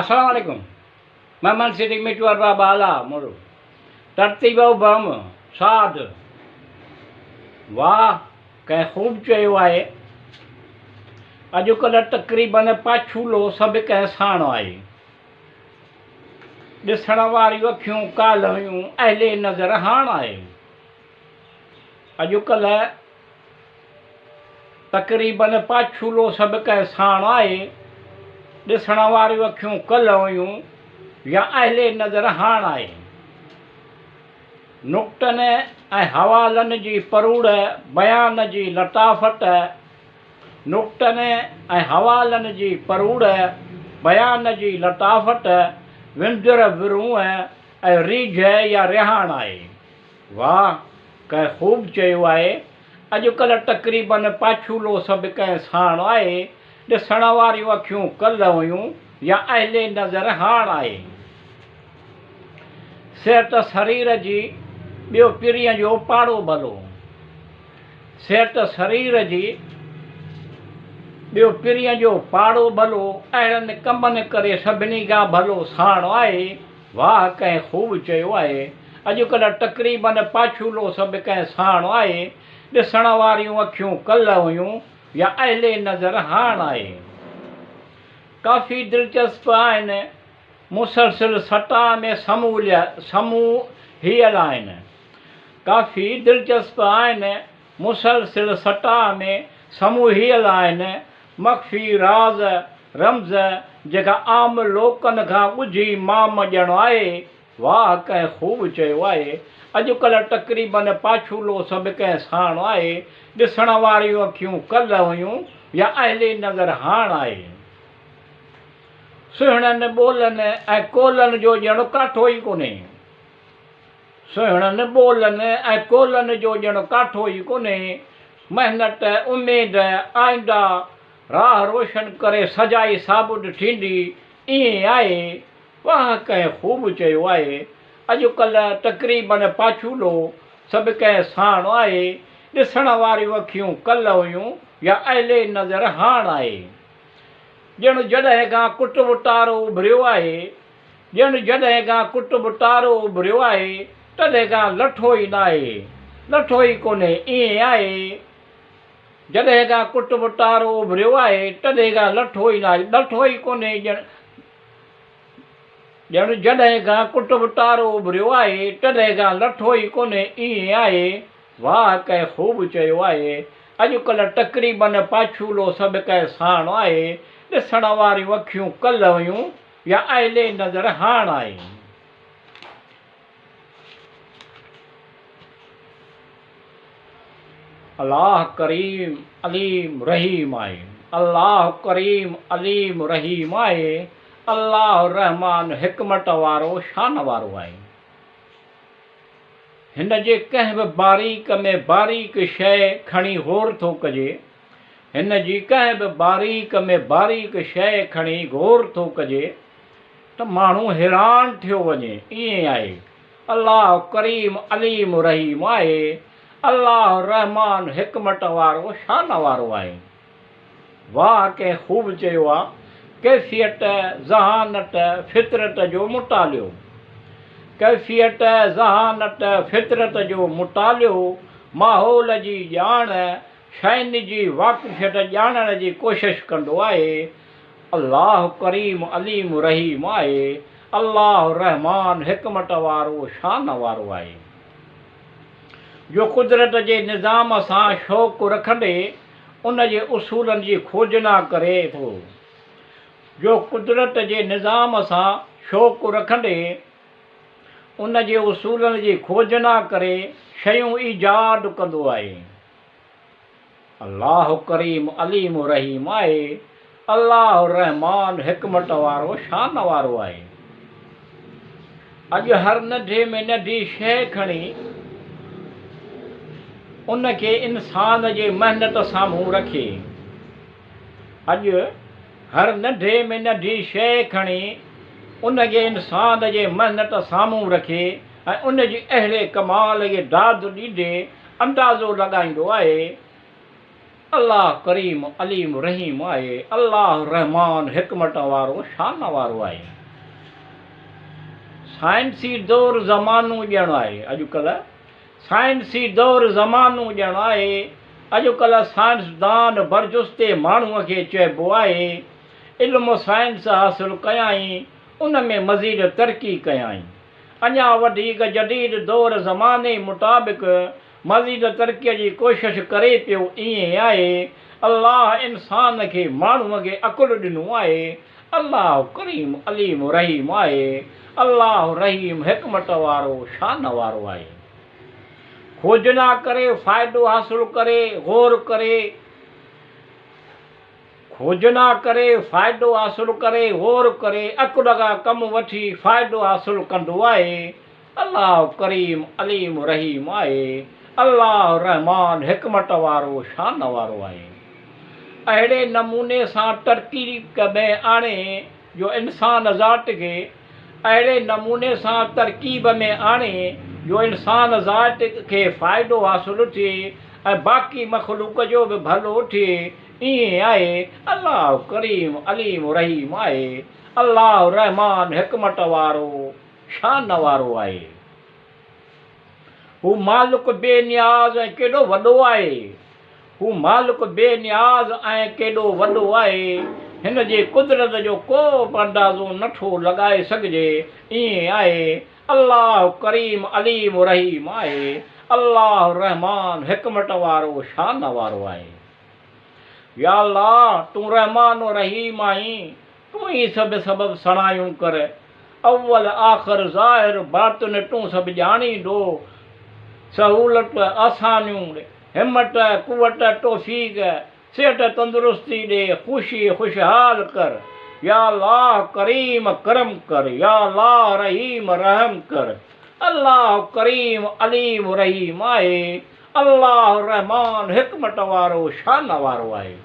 السلام عليڪم مهمان سٽي مٽوار بابا الا مورو ترتيب ابهم ساڌ واھ ڪنهن خوب چيو آهي اڄڪلهه تقريبن پاڇولو سڀ ڪنهن ساڻ آهي ڏسڻ واريون اکيون ڪالهه هيون اهل نظر هاڻ آهي اڄڪلهه تقريبن پاڇولو سڀ ڪنهن ساڻ آهي، ڏسڻ واريون اکيون ڪلهه هيون يا اهل نظر هاڻ آهي. نقطن ۽ حوالن جي پروڙ، بيان جي لطافت، نقطن ۽ حوالن جي پروڙ، بيان جي لطافت، وندر ورونهه ۽ ريجهه يا رهاڻ آهي. واهه! ڪنهن خوب چيو آهي، اڄڪلهه تقريبن پاڇولو سڀ ڪنهن ساڻ آهي، ڏسڻ واريون اکيون ڪلهه هيون يا اهل نظر هاڻ آهي. صحت سرير جي ٻيو پرينء جو پاڙو ڀلو. صحت سرير جي ٻيو پرينء جو پاڙو ڀلو، اهڙن ڪمن ڪري سڀني کان ڀلو ساڻ آهي. واهه ڪنهن خوب چيو آهي. اڄڪلهه تقريبن پاڇولو سڀ ڪنهن ساڻ آهي. ڏسڻ واريون اکيون ڪلهه هيون يا اهل نظر هاڻ آهي. ڪافي دلچسپ آهن. مسلسل سٽاء ۾ سموهيل آهن. ڪافي دلچسپ آهن. مسلسل سٽاء ۾ سموهيل آهن. مخفي راز، رمز، جيڪا عام لوڪن کان ڳجهي مام ڄڻ آهي. واهه ڪنهن خوب چيو آهي. اڄڪلهه تقريبن پاڇولو سڀ ڪنهن ساڻ آهي. ڏسڻ واريون اکيون ڪلهه هيون يا اهل نظر هاڻ آهي. سهڻن ٻولن ۽ ڪولن جو ڄڻ ڪاٺو ئي ڪونهي. سهڻن ٻولن ۽ ڪولن جو ڄڻ ڪاٺو ئي ڪونهي. محنت، اميد، آئنده راهه روشن ڪري سجائي ثابت ٿيندي، ائين آهي. واهه ڪنهن خوب چيو آهي. اڄڪلهه تقريبن پاڇولو سڀ ڪنهن ساڻ آهي. ڏسڻ واريون اکيون ڪلهه هيون يا اهل نظر هاڻ آهي. ڄڻ جڏهن کان ڪٽ وٽارو اڀريو آهي. ڄڻ جڏهن کان ڪٽب تارو اڀريو آهي، تڏهن کان لٺو ئي ناهي، لٺو ئي ڪونهي، ائين آهي. جڏهن کان ڪٽب تارو اڀريو آهي، تڏهن کان لٺو ئي ناهي، لٺو ئي ڪونهي، ڄڻ ڄڻ جڏهن کان ڪٽب تارو اڀريو آهي، تڏهن کان لٺو ئي ڪونهي، ائين آهي. واهه ڪنهن خوب چيو آهي. اڄڪلهه تقريبن پاڇولو سڀ ڪنهن ساڻ آهي. ڏسڻ واريون اکيون ڪلهه هيون، يا اهل نظر هاڻ آهي. الله ڪريم عليم رحيم آهي. الله ڪريم عليم رحيم آهي. الله رحمان حڪمت وارو شان وارو آهي. هن جي ڪنهن به باريڪ ۾ باريڪ شيء کڻي غور ٿو ڪجي. هن جي ڪنهن به باريڪ ۾ باريڪ شيء کڻي غور ٿو ڪجي ته ماڻهو حيران ٿيو وڃي. ائين آهي. الله ڪريم عليم رحيم آهي. الله رحمان حڪمت وارو شان وارو آهي. واهه ڪنهن خوب چيو آ. ڪيفيت، ذهانت، فطرت جو مطالعو. ڪيفيت، ذهانت، فطرت جو مطالعو، ماحول جي ڄاڻ، شين جي واقفيت ڄاڻڻ جي ڪوشش ڪندو آهي. الله ڪريم عليم رحيم آهي. الله رحمان حڪمت وارو شان وارو آهي. جو قدرت جي نظام سان شوق رکندي ان جي اصولن جي کوجنا ڪري ٿو. جو قدرت جي نظام سان شوق رکندي ان جي اصولن جي کوجنا ڪري شيون ايجاد ڪندو آهي. الله ڪريم عليم رحيم آهي. الله الرحمان حڪمت وارو شان وارو آهي. اڄ هر ننڍي ۾ ننڍي شيء کڻي ان کي انسان جي محنت سامهون رکي. اڄ هر ننڍي ۾ ننڍي شيء کڻي ان کي انسان جي محنت سامهون رکي ۽ ان جي اهڙي ڪمال کي داد ڏيندي اندازو لڳائيندو آهي. الله ڪريم عليم رحيم آهي، الله رحمان حڪمت وارو شان وارو آهي. سائنسي دور زمانو ڄڻ آهي اڄڪلهه سائنسي دور زمانو ڄڻ آهي اڄڪلهه سائنسدان برجستي ماڻهوء کي چئبو آهي. علم سائنس حاصل ڪيائين ان ۾ مزيد ترقي ڪيائين. اڃا وڌيڪ جديد دور زماني مطابق مزيد ترقيء جي ڪوشش ڪري پيو ائين آهي. الله انسان کي ماڻهوء کي عقل ڏنو آهي. الله ڪريم عليم رحيم آهي. الله رحيم حڪمت وارو شان وارو آهي. کوجنا ڪري فائدو حاصل ڪري غور ڪري. کوجنا ڪري فائدو حاصل ڪري غور ڪري عقل کان ڪم وٺي فائدو حاصل ڪندو آهي. الله ڪريم عليم رحيم آهي. الله رحمان حڪمت وارو شان وارو آهي. اهڙي نموني سان ترڪيب ۾ آڻي جو انسان ذات کي اهڙي نموني سان ترڪيب ۾ آڻي جو انسان ذات کي فائدو حاصل ٿئي ۽ باقي مخلوق جو به ڀلو ٿئي ائين آهي الله ڪريم عليم رحيم آهي الله رحمان حڪمت وارو شان وارو آهي هو مالڪ بي نياز ۽ ڪيڏو وڏو آهي هو مالڪ بي نياز ۽ ڪيڏو وڏو آهي، هن جي قدرت جو ڪو به اندازو نه ٿو لڳائي سگهجي، ائين آهي، الله ڪريم عليم رحيم آهي، الله رحمان حڪمت وارو شان وارو آهي. يا الله تون رحمان و رحيم آهين، تون ئي سڀ سبب سڻايون ڪر، اول آخر ظاهر باطن تون سڀ ڄاڻيندو، سهولت آسانيون ڏي، همت قوت توفيق صحت تندرستي ڏي، خوشي خوشحال ڪر، يا الله ڪريم ڪرم ڪر، يا الله رحيم رحم ڪر، الله ڪريم عليم رحيم آهي، الله رحمان حڪمت وارو شان وارو آهي.